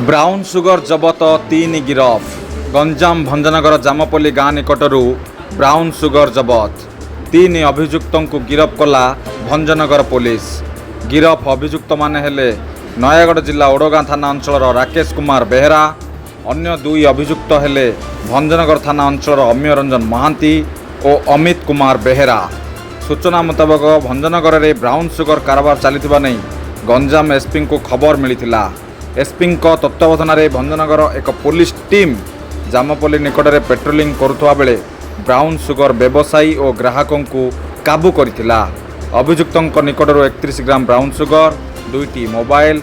Brown sugar ଜବତ, ତିନି ଗିରଫ। ଗଞ୍ଜାମ ଭଞ୍ଜନଗର ଜାମପଲ୍ଲୀ ଗାଁ ନିକଟରୁ ବ୍ରାଉନ୍ ସୁଗର ଜବତ। ତିନି ଅଭିଯୁକ୍ତଙ୍କୁ ଗିରଫ କଲା ଭଞ୍ଜନଗର ପୋଲିସ। ଗିରଫ ଅଭିଯୁକ୍ତମାନେ ହେଲେ ନୟାଗଡ଼ ଜିଲ୍ଲା ଓଡ଼ଗାଁ ଥାନା ଅଞ୍ଚଳର ରାକେଶ କୁମାର ବେହେରା, ଅନ୍ୟ ଦୁଇ ଅଭିଯୁକ୍ତ ହେଲେ ଭଞ୍ଜନଗର ଥାନା ଅଞ୍ଚଳର ଅମିୟ ରଞ୍ଜନ ମହାନ୍ତି ଓ ଅମିତ କୁମାର ବେହେରା। ସୂଚନା ମୁତାବକ, ଭଞ୍ଜନଗରରେ ବ୍ରାଉନ୍ ସୁଗର କାରବାର ଚାଲିଥିବା ନେଇ ଗଞ୍ଜାମ ଏସ୍ପିଙ୍କୁ ଖବର ମିଳିଥିଲା। ଏସ୍ପିଙ୍କ ତତ୍ତ୍ୱାବଧାନରେ ଭଞ୍ଜନଗର ଏକ ପୋଲିସ ଟିମ୍ ଜାମପଲ୍ଲୀ ନିକଟରେ ପେଟ୍ରୋଲିଂ କରୁଥିବା ବେଳେ ବ୍ରାଉନ୍ ସୁଗର ବ୍ୟବସାୟୀ ଓ ଗ୍ରାହକଙ୍କୁ କାବୁ କରିଥିଲା। ଅଭିଯୁକ୍ତଙ୍କ ନିକଟରୁ 31 ଗ୍ରାମ ବ୍ରାଉନ୍ ସୁଗର, ଦୁଇଟି ମୋବାଇଲ,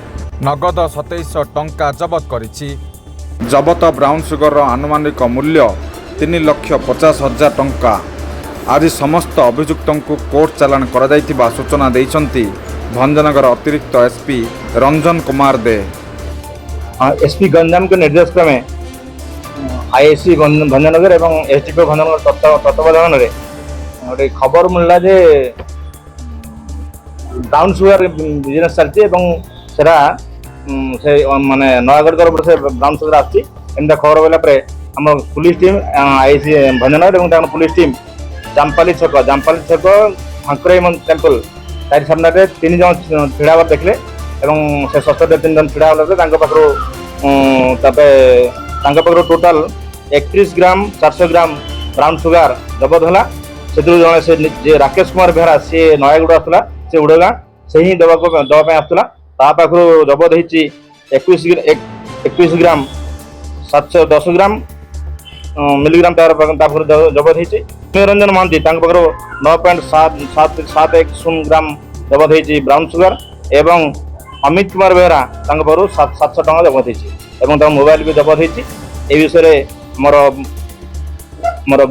ନଗଦ 2700 ଟଙ୍କା ଜବତ କରିଛି। ଜବତ ବ୍ରାଉନ୍ ସୁଗରର ଆନୁମାନିକ ମୂଲ୍ୟ 3,50,000 ଟଙ୍କା। ଆଜି ସମସ୍ତ ଅଭିଯୁକ୍ତଙ୍କୁ କୋର୍ଟ ଚାଲାଣ କରାଯାଇଥିବା ସୂଚନା ଦେଇଛନ୍ତି ଭଞ୍ଜନଗର ଅତିରିକ୍ତ ଏସ୍ପି ରଞ୍ଜନ କୁମାର ଦେ। ଏସପି ଗଞ୍ଜାମଙ୍କ ନିର୍ଦ୍ଦେଶ କ୍ରମେ ଆଇଆଇସି ଭଞ୍ଜନଗର ଏବଂ ଏସଡିପିଓ ଭଞ୍ଜନଗର ତତ୍ତ୍ୱାବଧାନରେ ଗୋଟେ ଖବର ମିଳିଲା ଯେ ବ୍ରାଉନ୍ ସୁଗାର ବିଜନେସ୍ ଚାଲିଛି ଏବଂ ସେଟା ସେ ମାନେ ନୟାଗଡ଼ ତରଫରୁ ସେ ବ୍ରାଉନ୍ ସୁଗାର ଆସୁଛି। ଏମିତି ଖବର ପାଇଲା ପରେ ଆମ ପୁଲିସ ଟିମ୍, ଆଇଆଇସି ଭଞ୍ଜନଗର ଏବଂ ତାଙ୍କର ପୁଲିସ ଟିମ୍ ଜାମପାଲି ଛକ ଭାଙ୍କୁରାଇ ଟେମ୍ପଲ ତାରି ସାମ୍ନାରେ ତିନି ଜଣ ଛିଡ଼ା ହେବାର ଦେଖିଲେ ଏବଂ ସେ ଶସ୍ତାରେ ତିନି ଜଣ ଛିଡ଼ା ହେଲା ପରେ ତାଙ୍କ ପାଖରୁ ତାପରେ ତାଙ୍କ ପାଖରୁ ଟୋଟାଲ 31 ଗ୍ରାମ 400 ଗ୍ରାମ ବ୍ରାଉନ୍ ସୁଗାର ଜବତ ହେଲା। ସେଥିରୁ ଜଣେ ସେ ଯିଏ ରାକେଶ କୁମାର ବେହେରା, ସିଏ ନୟାଗଡ଼ ଆସୁଥିଲା, ସେ ଉଡ଼ଗାଁ, ସେ ହିଁ ଦେବା ପାଇଁ ଆସୁଥିଲା। ତା ପାଖରୁ ଜବତ ହେଇଛି 21 ଗ୍ରାମ 710 ଗ୍ରାମ ମିଲିଗ୍ରାମ ତା ପାଖରୁ ଜବତ ହେଇଛି। ରଞ୍ଜନ ମହାନ୍ତି, ତାଙ୍କ ପାଖରୁ 9.77 710 ଗ୍ରାମ ଜବତ ହେଇଛି ବ୍ରାଉନ୍ ସୁଗାର ଏବଂ ଅମିତ କୁମାର ବେହେରା, ତାଙ୍କ ପାଖରୁ 700 ଟଙ୍କା ଜବତ ହେଇଛି ଏବଂ ତାଙ୍କ ମୋବାଇଲ ବି ଜବତ ହେଇଛି। ଏ ବିଷୟରେ ଆମର ମୋର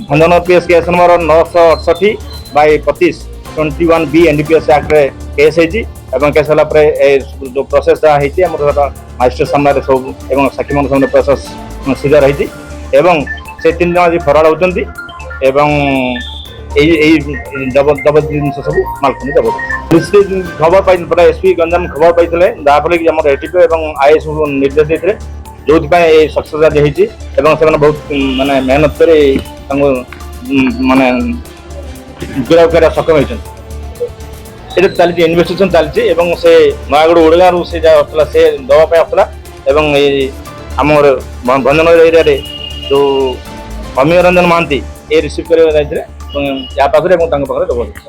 Bhanjanagar PS case number 968/25, 21B NDPS ଆକ୍ଟରେ case ହେଇଛି ଏବଂ କେସ୍ ହେଲା ପରେ ଏ ଯେଉଁ ପ୍ରୋସେସଟା ହେଇଛି ଆମର, ସେଟା ମାଜିଷ୍ଟ୍ରେଟ୍ ସାମ୍ନାରେ ସବୁ ଏବଂ ସାକ୍ଷୀମାନଙ୍କ ସାମ୍ନାରେ ପ୍ରୋସେସ୍ ସିଧା ରହିଛି ଏବଂ ସେ ତିନି ଜଣ ଆଜି ଫରାର ହେଉଛନ୍ତି ଏବଂ ଏଇ ଜବତ ଜବତ ଜିନିଷ ସବୁ ମାଲକାନଗିରି ଜବତ। ପୋଲିସ ଖବର ପାଇ ପୁରା ଏସପି ଗଞ୍ଜାମ ଖବର ପାଇଥିଲେ, ଯାହାଫଳରେ କି ଆମର ଏସଡିପିଓ ଏବଂ is ନିର୍ଦ୍ଦେଶ ଦେଇଥିଲେ, ଯୋଉଥିପାଇଁ ଏଇ ସକ୍ସେସ୍ ଆଜି ହେଇଛି ଏବଂ ସେମାନେ ବହୁତ ମାନେ ମେହନତ କରି ତାଙ୍କୁ ମାନେ ଗିରଫ କରିବା ସକ୍ଷମ ହେଇଛନ୍ତି। ଏଇଟା ଚାଲିଛି, ଇନଭେଷ୍ଟିଗେସନ ଚାଲିଛି ଏବଂ ସେ ନୟାଗଡ଼ ଓଡ଼ଗାଁରୁ ସେ ଯାହା ଆସୁଥିଲା, ସେ ଦେବା ପାଇଁ ଆସୁଥିଲା ଏବଂ ଏଇ ଆମର ଭଞ୍ଜନଗର ଏରିଆରେ ଯୋଉ ଅମିୟ ରଞ୍ଜନ ମହାନ୍ତି, ଏ ରିସିଭ୍ କରିବାକୁ ଯାଇଥିଲେ ଏବଂ ୟା ପାଖରେ ଏବଂ ତାଙ୍କ ପାଖରେ ଜବତ ହେଇଛି।